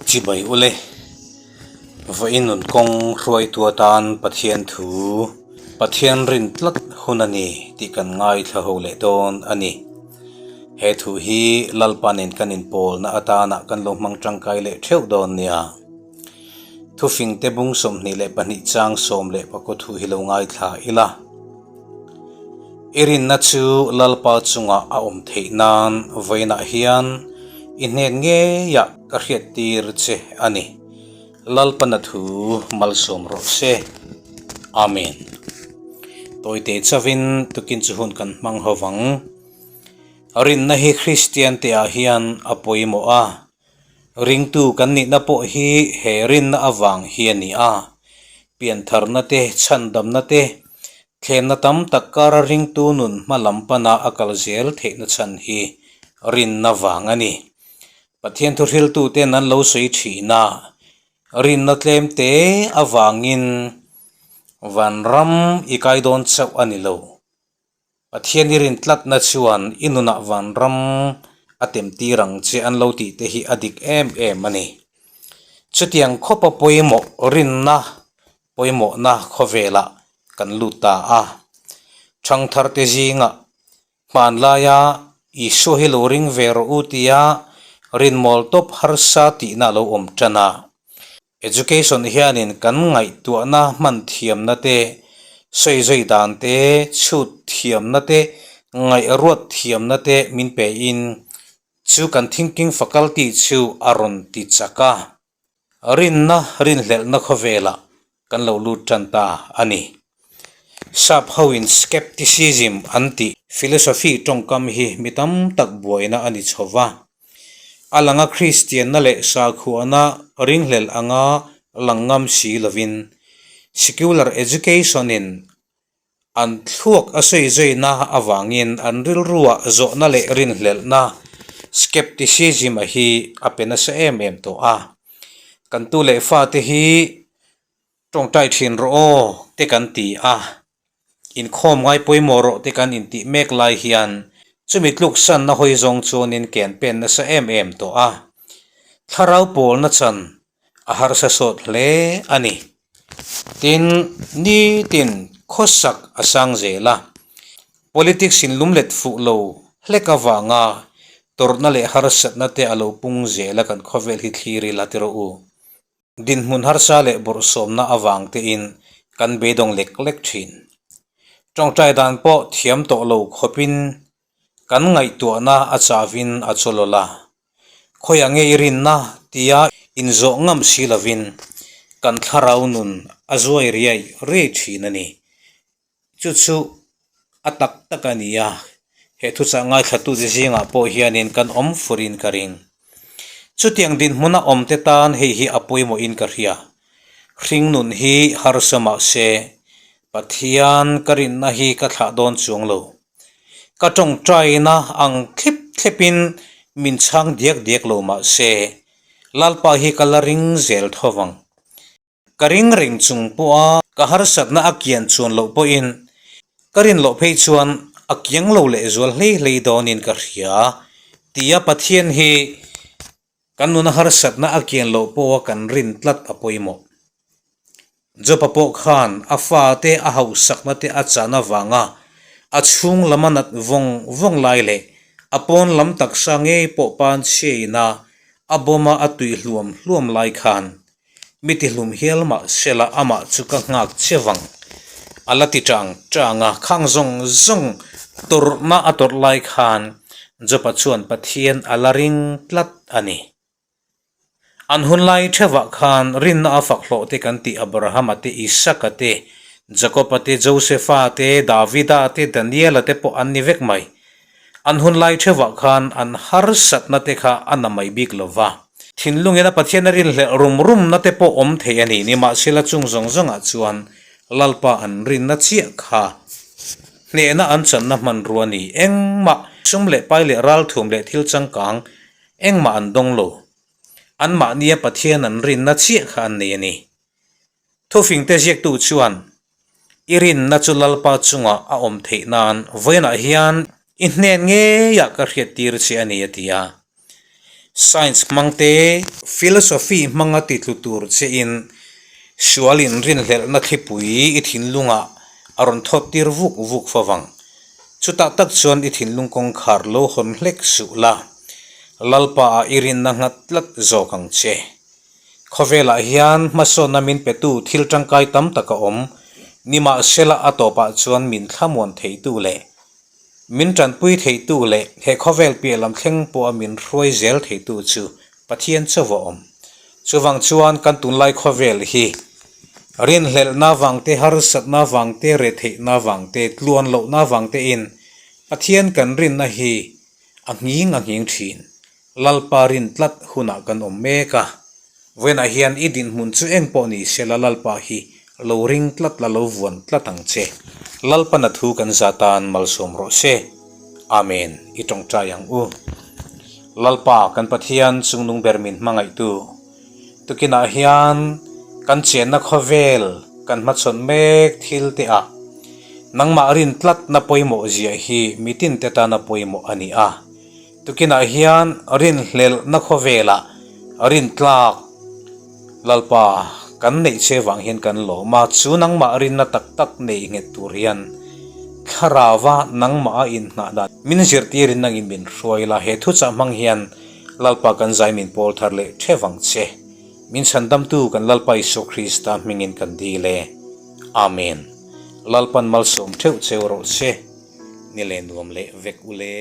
Chibai ule, vawiin nun kawng hruaitu atan Pathian thu, Pathian rin tlat hun a ni tih kan ngaithla ho leh dawn a ni. He thu hi Lalpa nen kan inpawlna atana kan lo hmang tangkai leh theuh dawn nia. Thufingte bung 22 chang 14 thu hi lo ngaithla ila. I rinna chu Lalpa chungah a awm theih nan vawiinah hian i hnen ngeiah ka hriattir che a ni. Lalpana thu malsawm rawh se. Amen. Tawite chavin tukin chu hun kan hmang ho vang. Rinna hi Kristian te ah hian a pawimawh a. Ringtu kan nihna pawh hi he rinna avang hi a ni a. Piantharna te, chhandamna te, thlenna tam tak kara ringtu nun hma lam pana a kal zel theihna chhan hi rinna vang a ni. Pathian thuhriltuten an lo sawi thin a, rinna tlem te avangin vanram i kai dawn chauh a ni lo. Pathian i rin tlatna chuan i nunah vanram a temtir ang che an lo tih te hi a dik em em a ni. Chutiang khawpa pawimawh rinna pawimawhna khawvelah kan lut ta a. Thangtharte zingah hmanlaia Isua hi lo ring ve rawh u tia rinmawl tawp harsa tihna a lo awm tan a. Education hianin kan ngaihtuahna hman thiamna te, sawi zui dan te, chhut thiamna te, ngaihruat thiamna te min pein chu kan thinking faculty chu a rawn ti chak a. Rinna rinhlelhna khawvelah kan lo lut tan ta a ni. Sap hoin skepticism an tih philosophy tawngkam hi mi tam tak buaina a ni chho va. A langa Kristianna leh sakhuana ringhlel anga lang ngam si lovin secular education-in an thluak a sawi zuina avangin an rilruah zawhna leh rinhlelhna skepticism a hi a pe nasa em em tawh a. Kan tu leh fate hi Tawngtai thin rawh aw te kan ti a, inkhawm ngai pawimawh rawh te kan intih mek lai hian chumi tluksanna hawi zawng chuanin ken pen nasa em em tawh a, thlarau pawlna chan a harsa sawt hle a ni. Tin, nitin khawsak a sang zel a, politics in lumlet fuh lo hlek avanga tawrhna leh harsatna te a lo pung zel a kan khawvel hi thlir ila ti rawh u. Dinhmun harsa leh bawrhsawmna avang tein kan beidawng lek lek thin. Tawngtai dan pawh thiam tawh lo khawpin kan ngaihtuahna a chavin a chawlawl a. Khawiah nge i rinna tia inzawh ngam si lovin kan thlarau nun a zuai riai riai thin a ni. Chu chu a tak tak a ni a, he thuchah ngaithlatute zingah pawh hianin kan awm furin ka ring. Chutiang dinhmuna awmte tan hei hi a pawimawhin ka hria. Hring nun hi harsa mah se, Pathian ka rinna hi ka thlah dawn chuang lo. Ka tawngtaina ang thlip thlepin min chhang diak diak lo mah se, Lalpa hi ka la ring zel tho vang. Ka ring reng chung pawha ka harsatna a kian chuan loh pawhin ka rin loh phei chuan a kiang lo leh zual hlei hlei dawnin ka hria tia Pathian hi kan nuna harsatna a kian loh pawha kan rin tlat a pawimawh. Job-a pawh khan a fate a hauhsakna te a chan avanga a chhung lam a nat vawng vawng lai leh a pawn lam taksa ngei pawh pan chhiaina a bawma a tui hluam hluam lai khan Mi tihlum hial mah sela amah chu ka nghak che vang. A la ti chang chang a, khang zawng zawng tawrhna a tawrh lai khan Job-a chuan Pathian a la ring tlat a ni. An hun lai theuhah khan rinna a fak hlawh te kan tih Abrahama te, Isaka te, Jakoba te, Josefa te, Davida te, Daniela te pawh an ni vek mai. An hun lai theuhah khan an harsatna te kha a na mai bik lo va. Thinlungin a Pathian a rinhlelh rum rumna te pawh awm thei a ni. Nimahsela chung zawng zawngah chuan Lalpa an rinna chiah kha hnehna an channa hmanrua a ni. Engmah sum leh pai leh ralthum leh thil changkang engmah an dawng lo. Anmahnia Pathian an rinna chiah kha an nei a ni. Thufingte ziaktu chuan, I rinna chu Lalpa chungah a awm theih nan vawiinah hian i hnen ngeiah ka hriattir che a ni, a ti a. Science hmang te, philosophy hmanga titlu tur chein sualin rinhlelhna thlipui i thinlungah a rawn thawt tir vuk vuk favang. Chutah tak chuan i thinlung kawngkhar lo hawn hlek suh la, Lalpa ah i rinna nghat tlat zawk ang che. Khawvelah hian hmasawnna min petu thil tangkai tam tak a awm, nimahsela a tawpah chuan min thlamuan theitu leh Min tanpui theitu leh he khawvel piah lam thleng pawha min hruai zel theitu chu Pathian chauh a awm. Chuvang chuan kan tunlai khawvel hi rinhlelhna vangte, harsatna vangte, retheihna vangte, tluan lohna vangtein Pathian kan rinna hi a nghing a nghing thin. Lalpa rin tlat hunah kan awm mek a. Vawiinah hian i dinhmun chu eng pawh ni sela Lalpa hi lo ring tlat la lo vuan tlat ang che. Lalpana thu kan za tan malsawm rawh se. Amen. I tawngtai ang u. Lalpa kan Pathian chungnung ber min hmangaihtu. Tukinah hian kan chenna khawvel kan hmachhawn mek thil te ah nangmah rin tlatna pawimawh ziah hi mitin te tana pawimawh a ni a. Tukinah hian rinhlelhna khawvelah rintlak Lalpa kan neih che vang hian kan lawm a, chu nangmah rinna tak tak nei nghet tur hian thlarauva nangmah a inhnah dan min zirtirin nangin min hruai la, he thuchah hmang hian Lalpa kan zai min pawl thar leh theuh ang che. Min chhandamtu kan Lalpa Isua Krista hmingin kan dil e. Amen. Lalpan malsawm theuh cheu rawh se. Ni leh nuam leh vek u le.